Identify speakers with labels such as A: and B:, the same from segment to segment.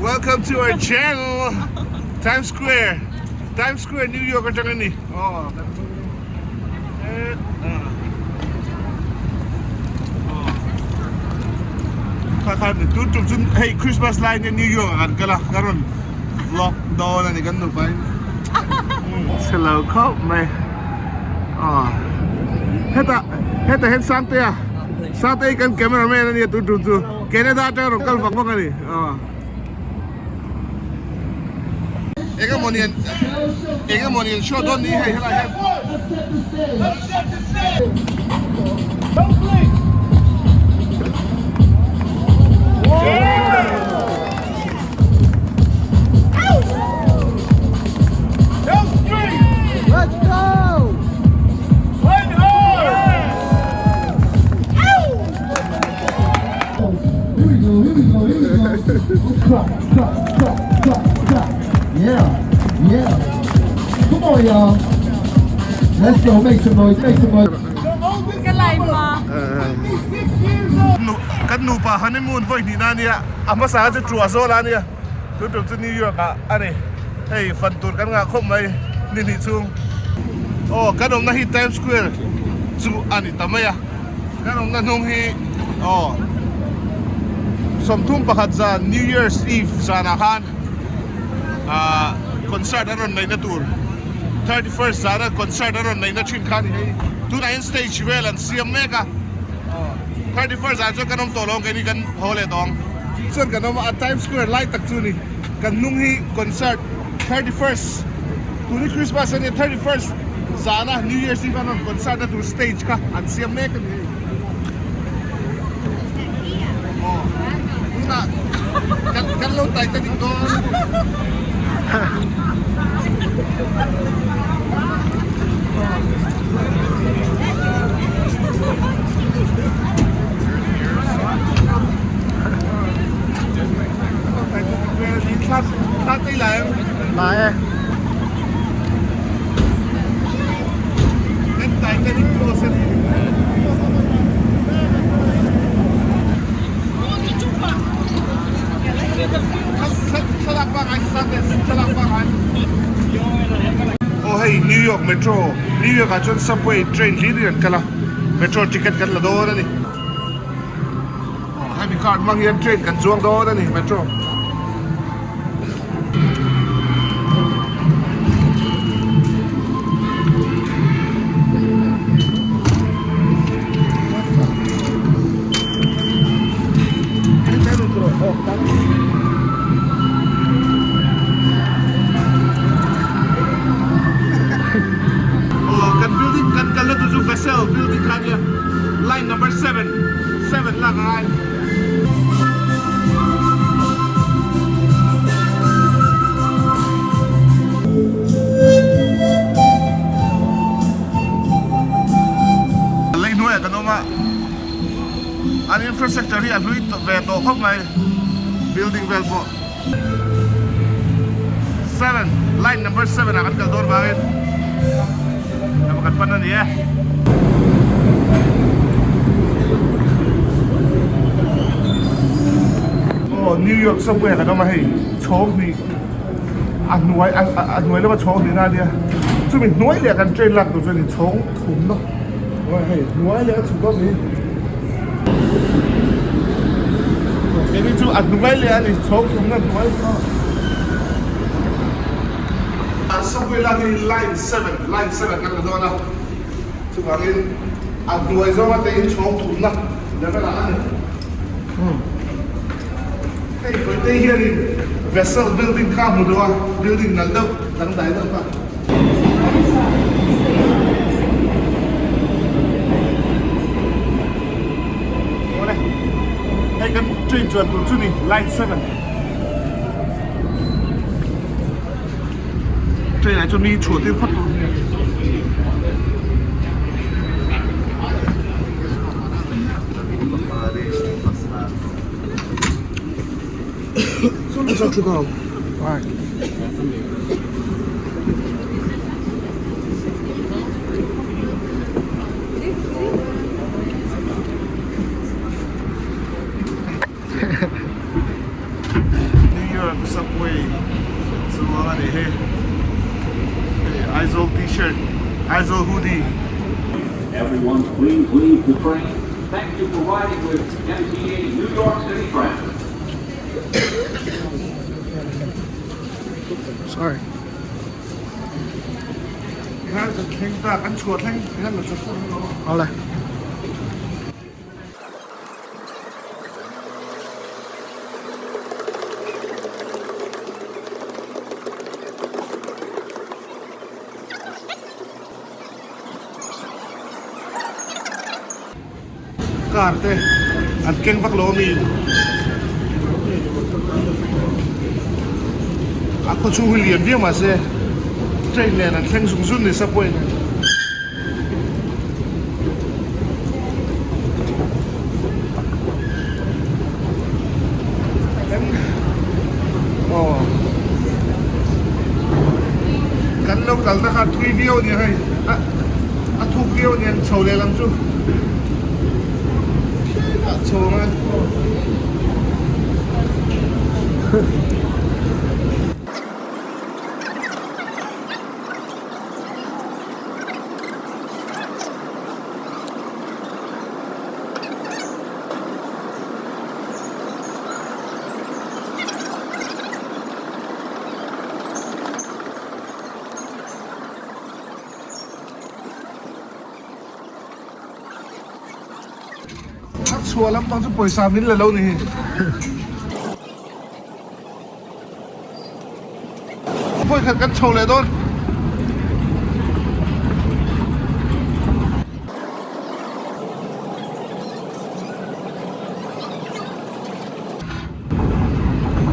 A: Welcome to our channel Times Square Times Square New York atang ani oh kha kha tu tum chun hei Christmas lai ne New York kan kala karon vlog dawn ani kan nu pai chhelo khawp mai ah heta heta hen sangte a sangte kan cameraman ani tu tum chu Canada atang rawn kal vak vak ani ah Engemaw ni an engemaw ni an show dawn ni hei helai hian. Kan nupa honeymoon vawi hnihna a nia, a hmasa kha chu Ṭuah zawl a nia, tun ṭum chu New York ah a ni. Hei fan tur kan ngah khawp mai ni hnih chhung. Aw kan awmna hi Times Square chu a ni ta mai a. Kan awmna hnung hi aw 31 zan New Year's Eve zanah khan ah concert a rawn neihna tur 31st zana concert a rawn neihna thin kha a ni hei tunah hian stage vel an siam mek a aw 31st zan chuan kan awm tawh lo ang keini kan haw leh tawh ang. Chuan kan awm a Times Square lai tak chu a ni kan hnung hi concert 31st tuni Christmas a nia 31st zana New Year's Eve an rawn concert na tur stage kha an siam mek a ni hei aw tunah kan kan lo Titanic dawn.
B: Lai e.
A: Aw hei New York Metro New York ah chuan subway train hlir hi an kal a metro ticket kan la dawn a ni. Hemi card hmang hian train kan chuang dawn a ni metro. Kan building kan kalna tur chu Vessel building kha a nia line number 7. 7 lak a ngai. Lei hnuaiah kan awm a, an infrastructure hi a hlui ve tawh khawp mai, building vel pawh. 7 line number 7 ah kan kal dawn vangin hei kan pan a ni e. Aw New York subway ah kan awm a hei chhawng hnih a hnuai a hnuai lama chhawng hnih na a nia chumi hnuai leh kan train lak tur chu a ni chhawng thum na hei hnuai leh a chhuk a ni. Keini chu a hnuai leh a ni chhawng thumna hnuai a subway lak hi line 7 line 7 kan la dawn a chuvangin a hnuai zawnga te in chhawng thumna level ah a ni hei hnuai te hianin vessel building kha a hmu duh a building nalh deuh dangdai deuh kha. Awle hei kan train chuan tur chu ni line 7 train ah chuan mi chhuah tir phawt tur New York. York subway chuang a ni hi hei Aizawl t-shirt Aizawl hoodie.
B: Everyone please leave the train. Thank you for riding with MTA New York City Transit.
A: Sorry. Tikhan kan thleng ta kan chhuah thleng tikhan la chhuah thleng.
C: Awle.
A: Car te an keng vak lo ami a khaw chhung hi lian viau mahse train nen an thleng zung zung ni subway nen. Kan lo kalna kha thui viau ania hei a thuk viau ania chho lehlam chu khilaiah chho ang a. A chhuah lampang chu pawisa min la lo ni hi. Vawi khat kan chho leh dawn.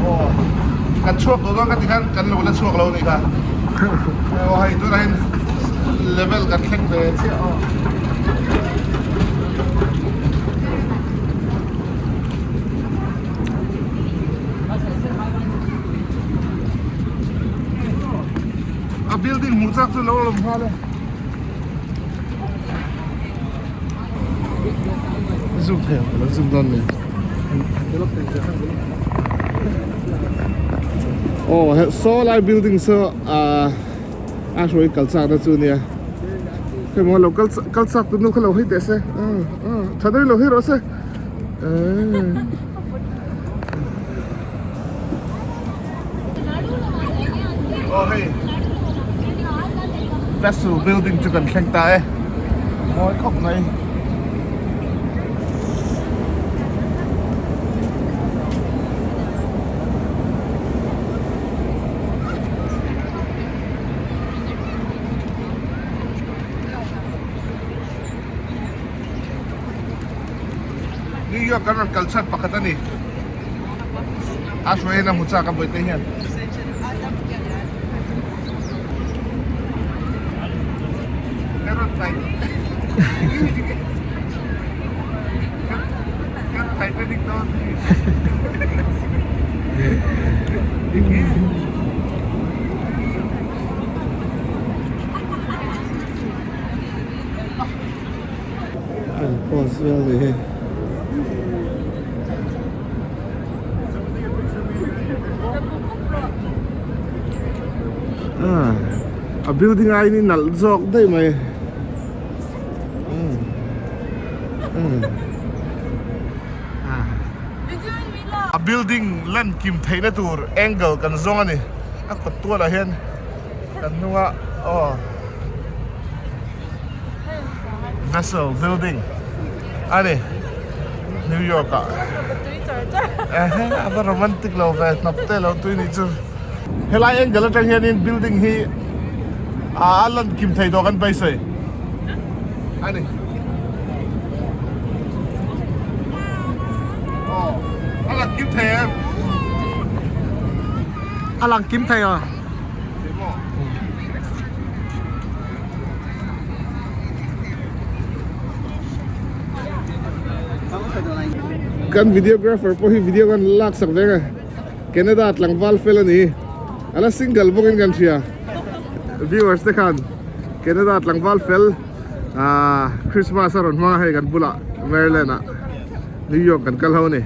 A: Aw kan chhuak tawh dawn ka ti khan kan lo la chhuak lo nih kha. Aw hei tunah hian level kan thleng ve chiah aw. A building hmuh chak chu lo lawm nghal e. Zoom thei ang lo zoom dawn mai. Aw he saw lai building saw ah a hruai kal chak na chu nia. Hei maw lo kal kal chak tu nu kha lo hei teh se. Tha deuhin lo hei rawh se. Aw hei Vessel building chu kan thleng ta e mawi khawp mai. New York kan rawn kal chhan pakhat a ni. A hruaiin a hmu chak a bawihte hian. Ka rawn tai. Ka Titanic dawn hi. An pause vel ni hei. Ah, a building aiin i nalh zawk daih mai. A building lan kim theihna tur angle kan zawng a ni. A kawt tualah hian kan hnunga aw. Vessel building a ni New York ah ehe a va romantic lo ve hnap te lo tui nih chu helai angle atang hianin building hi a lan kim thei tawh kan beisei a ni aw a lang kim thei em
C: a lang kim thei a.
A: Kan videographer pawh hi video kan lak sak veng a Canada tlangval fel a ni a la single bawkin kan hria viewers te khan Canada tlangval fel ah Christmas a rawn hmang a hei kan bulah Maryland ah New York kan kal ho a ni.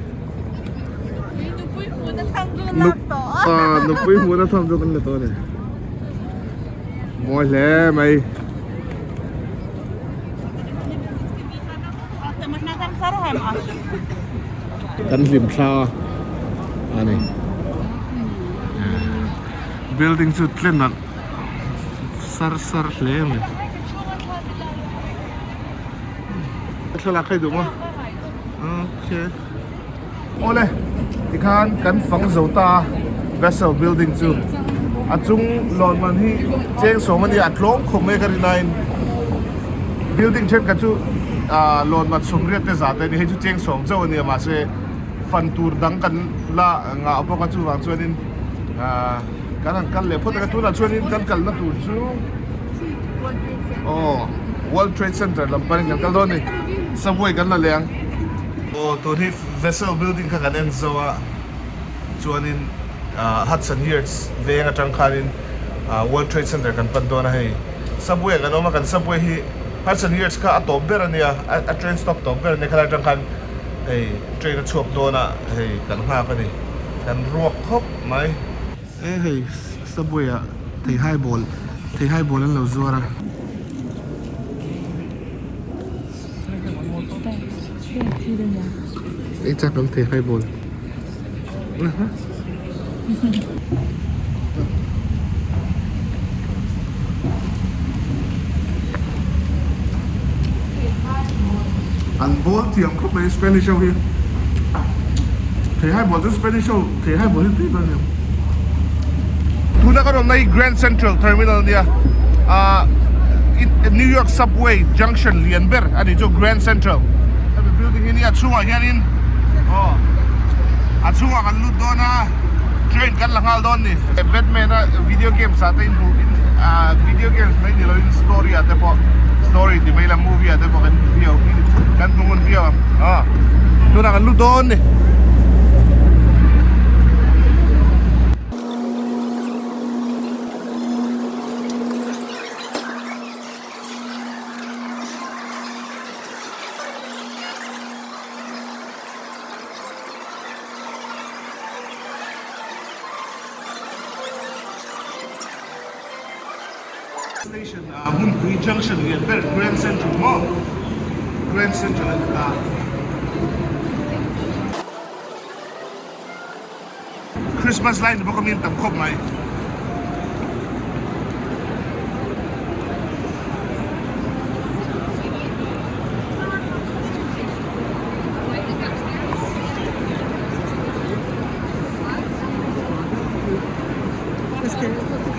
A: Nupui hmuhna thawmhnaw kan la tawh a ni. Mawi hle mai. Kan hlim thla a ni. Building chu tlen ah sar sar hle a ni. Thlalak hi duh maw? Okay. Awle, tikhan kan fang zo ta a, Vessel building chu a chung lawn man hi cheng sawm a nia, a tlawm khawp mai ka rin aiin building thenkhat chu ah lawn man sawmriat te zah te a ni, hei chu cheng sawm chauh a nia mahse fan tur dang kan la ngah bawk a chuvang chuanin ah kan han kal leh phawt ang a, tunah chuanin kan kalna tur chu aw World Trade Center lam panin kan kal dawn a ni, subway kan la leh ang. Aw tun hi vessel building kha kan en zo a chuanin Hudson Yards veng atang khanin World Trade Center kan pan dawn a hei subway ah kan awm a kan subway hi Hudson Yards kha a tawp ber a nia a train stop tawp ber a nia khalai atang khan hei train a chhuak dawn a hei kan nghak a ni kan ruak khawp mai. E hei subway ah theihai ball theihai ball an lo zuar a. Ei chak ang thei hai ball. An ball thiam khawp mai Spanish ho hi. Thei hai ball chu Spanish ho thei hai ball hi tui ber a ni. Tuna kan awmna hi Grand Central Terminal ania ah New York Subway junction lian ber a ni chu Grand Central hemi building hi nia chhungah hianin aw a chhungah kan lut dawn a train kan la nghal dawn ni Batman a video games ah te in hmuh in ah video games mai ni lovin story ah te pawh story ti mai la movie ah te pawh kan hmu viau kan hmu ngun viau ang aw tunah kan lut dawn ni. Station ah hmunpui junction lian ber Grand Central maw Grand Central a ni ta. Christmas lai ni bawk a mi an tam khawp mai.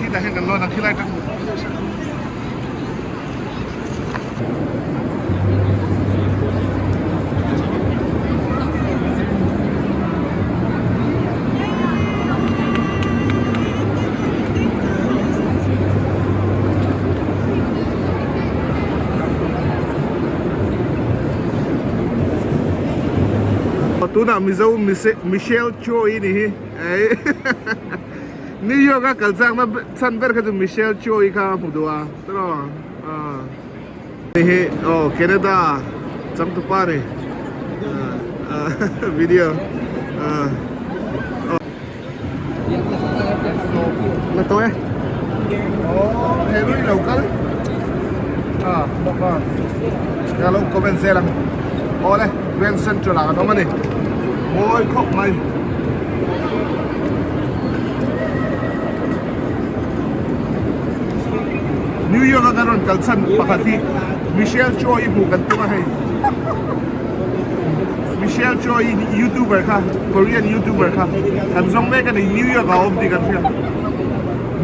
A: Khitah hian kan lawn a khilai tang Tunah Mizo Michelle Choi ni hi New York a kal chakna chhan ber kha chu Michelle Choi kha a hmu duh a tiraw. Hei hi aw Canada changtupa ni video la tawh e aw he lui lo kal a bawk a ka lo comment zel ang aw le Grand Central ah kan awm a ni mawi khawp mai. New York a kan rawn kal chhan pakhat hi Michelle Choi hmuh kan tum a hei Michelle Choi youtuber kha Korean youtuber kha kan zawng mek a ni New York ah a awm tih kan hria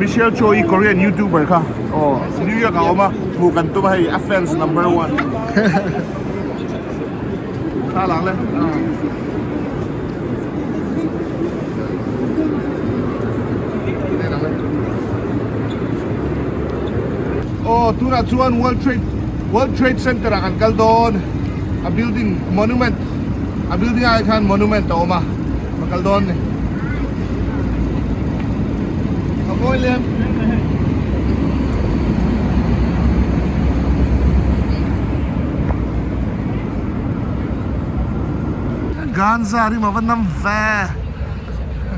A: Michelle Choi Korean youtuber kha aw New York ah a awm a hmuh kan tum a hei a fans number one thla lang le. Aw tunah chuan World Trade World Trade Center ah kan kal dawn a building monument a building ah khan monument a awm a ka kal dawn ni a mawi lem Ganza rim a va nam ve.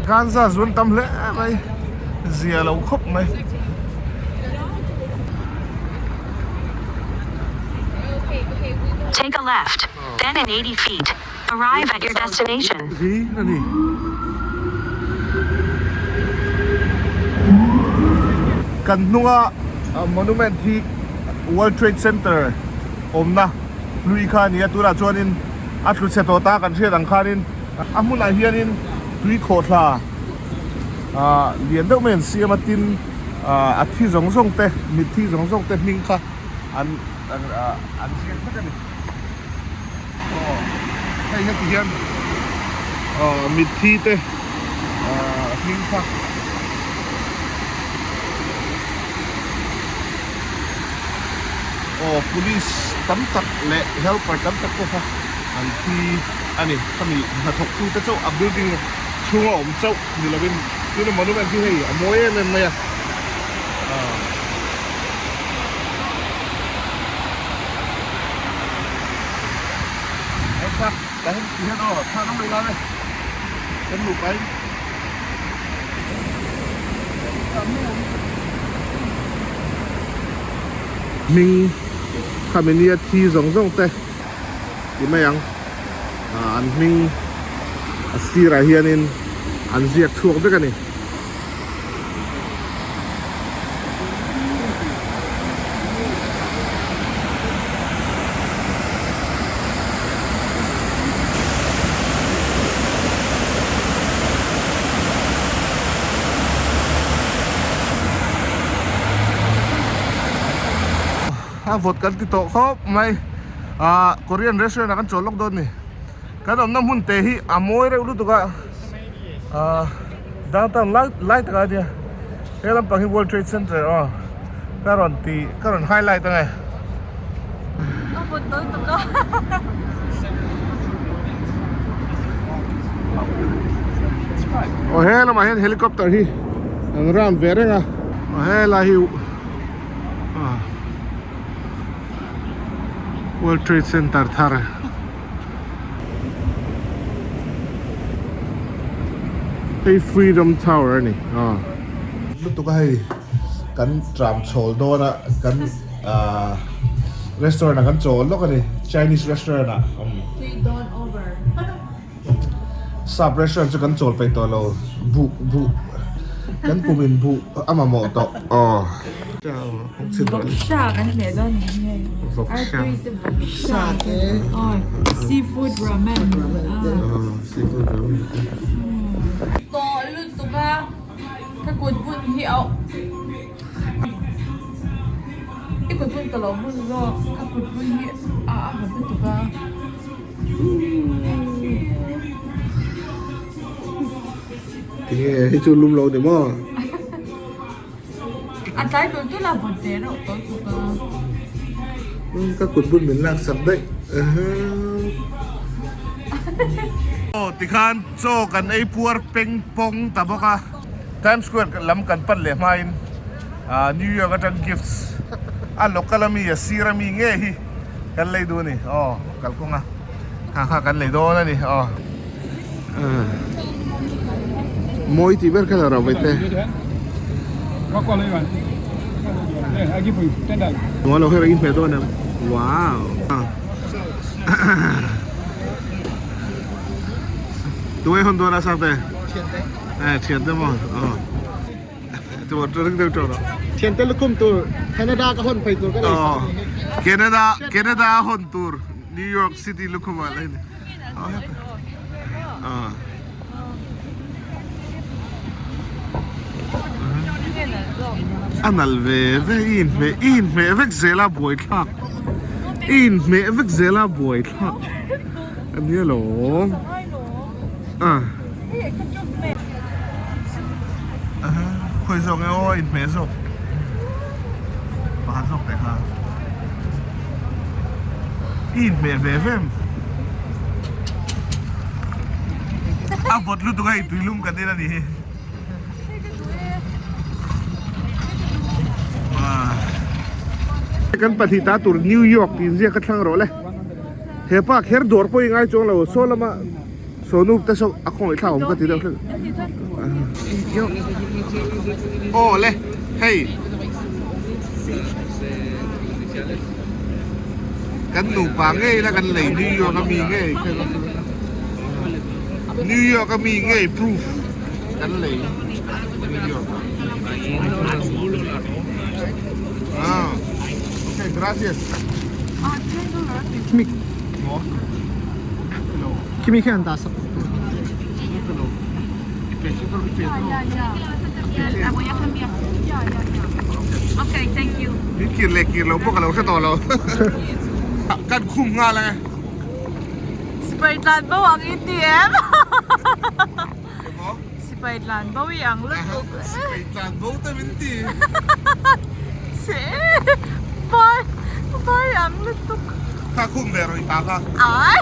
A: Ganja zu an tam hle mai zia lo khawp mai.
C: Take a left, then in 80 feet, arrive at your destination.
A: Hi a ni. Kan hnunga monument hi World Trade Center awmna hlui kha a ni a, tunah chuanin a tlu chhe tawh ta kan hriat ang khanin a hmunah hianin tui khawhthla ah lian deuh mai an siam a tin ah a thi zawng zawng te mitthi zawng zawng te hming kha an an ziak vek a ni aw hei heti hian aw mitthi te ah hming kha. Aw police tam tak leh helper tam tak pawh kha an thi a ni khami hnathawk tu te chauh a building chhunga awm chauh ni lovin tuna monument hi hei a mawi em em mai a ah. Hei kha tah hian ti hian aw thla ram leh lai e kan nupa in. Hming khami nia thi zawng zawng te ti mai ang ah an hming a sirah hianin an ziak chhuak vek a ni. A vawt kan ti tawh khawp mai ah Korean restaurant ah kan chawl lawk dawn a ni kan awmna hmun te hi a mawi reuh lutuk a ah downtown lai lai takah a nia he lampang hi world trade center aw ka rawn tih ka rawn highlight ang e.
D: A vawt dawn tuk a.
A: Aw he lamah hian helicopter hi an round ve reng a aw helai hi ah world trade center thar. Hei Freedom Tower a ni aw. Lutuk a hei kan tram chhawl dawn a kan ahh restaurant ah kan chawl lawk a ni Chinese restaurant ah awm.
D: Tui dawn over.
A: Sap restaurant chu kan chawl peih tawh lo buh buh kan pum in buh a mamawh tawh aw.
D: Vawksha kan hleh dawn ni hei. Artui te vawksha te. Aw seafood ramen.
A: Seafood ramen.
D: Tawh lutuk a ka kut bun hi a i kut bun ka lo bun zawk ka kut bun hi a a vawt lutuk a.
A: Tinge hei chu lum lo ni maw?
D: A tlai tul tul a vawt ve reuh tawh tuk a.
A: Ka kut bun min lak sak daih. Aw tikhan chaw kan ei puar peng pawng ta bawk a. Times Square lam kan pan leh hmain New York atang gifts a local ami a sir ami nge hi kan lei duh a ni. Aw kalkawng a kha kha kan lei dawn a ni. Aw. Mawi tih ber kha lo rau mai te. Nuam lo her in hmeh dawn em. Wow. Tuai hon dawn a sang te. Eh thian te maw. Tur tur deuh tawh rawh.
E: Thian te lukhum tur Canada ka hawn phei tur ka lei sak a ni hi.
A: Canada Canada hawn tur New York City lukhum ah lei ni. A nalh ve ve i inhmeh i inhmeh vek zel a buaithlak i inhmeh vek zel a buaithlak a nia lawm a khawi zawk nge aw inhmeh zawk pakhat zawk teh kha. I inhmeh ve ve em? A vawt lutuk a hei tuilum kan en a nih hi. Kan pahnih ta tur New York tih inziak ka thlang rawh le. Hepa kher dawr pawh i ngai chuang lo saw lama. Saw nu te saw a khawngaih thlak awm ka ti deuh hlek. Aw le hei kan nupa ngei la kan lei New York a mi ngei New York a mi ngei proof kan lei New York ah okay gracias.
E: Kimi khian dah sak.
A: Min kir leh kir lo pawh ka lo hre tawh lo. Kan khum nghal ang e.
D: Sipai tlan bo ang i ti em? Sipai tlan bo i ang lutuk.
A: Sipai tlan bo te min ti.
D: Che vai vai ang lutuk.
A: Kha khum ve rawh i pa kha.
D: Ai.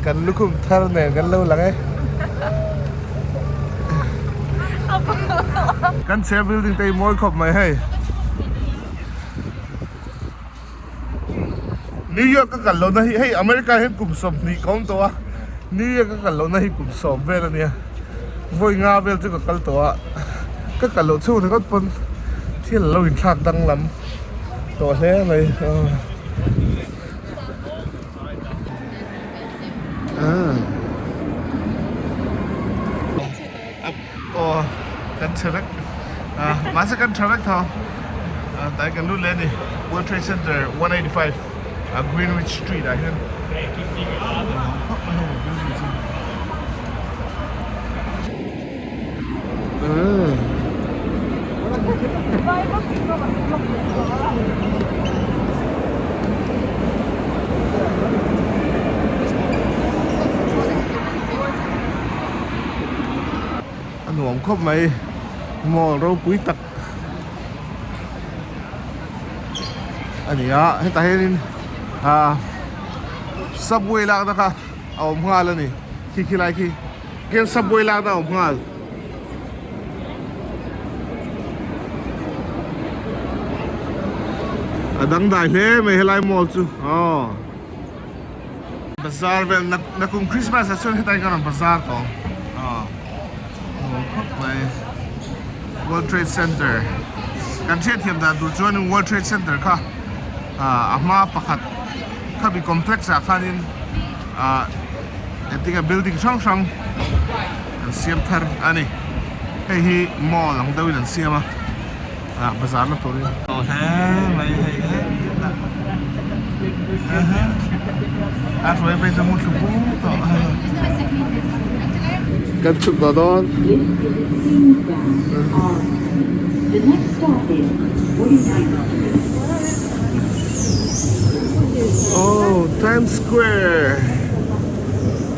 A: Kan lukhum thar nen kan lo lang e. Kan chhe building te hi mawi khawp mai hei. New York ka kal lohna hi hei America hian kum 20 ka awm tawh a New York ka kal lohna hi kum 10 vel ania vawi nga vel chu ka kal tawh a ka kal loh chhung ringawt pawn thil a lo inthlak danglam tawh hle mai Aw kan chhe vek mahse kan tha vek tho tlai kan lut leh a ni World Trade Center 185 Greenwich Street ah hian A nuam khawp mai mall ropui tak a ni a hetah hianin ah subway lakna kha a awm nghal a ni khi khi lai khi khian subway lakna a awm nghal. A dangdai hle mai helai mall chu aw. Bazar vel nakum Christmas ah chuan hetlai kan rawn bazar tawh ang aw khawp mai World Trade Center kan hriatthiam dan tur chuan World Trade Center kha a hma pakhat khami complex ah khanin ah engtin nge building hrang hrang an siam thar a ni hei hi mall ang deuhin an siam a ah bazar na turin aw hle mai hei a hruai phei chu hmun thlu pum tawh kan chhuk tawh dawn oh Times Square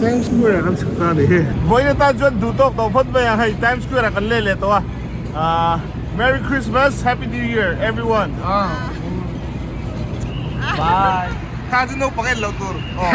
A: Times Square kan chhuk ta a ni hi vawiin atan chuan duh tawk tawh phawt mai ang hei Times Square ah kan let leh tawh a. Merry Christmas, Happy New Year everyone.
E: Bye.
A: Kha chu naupang en loh tur. Aw.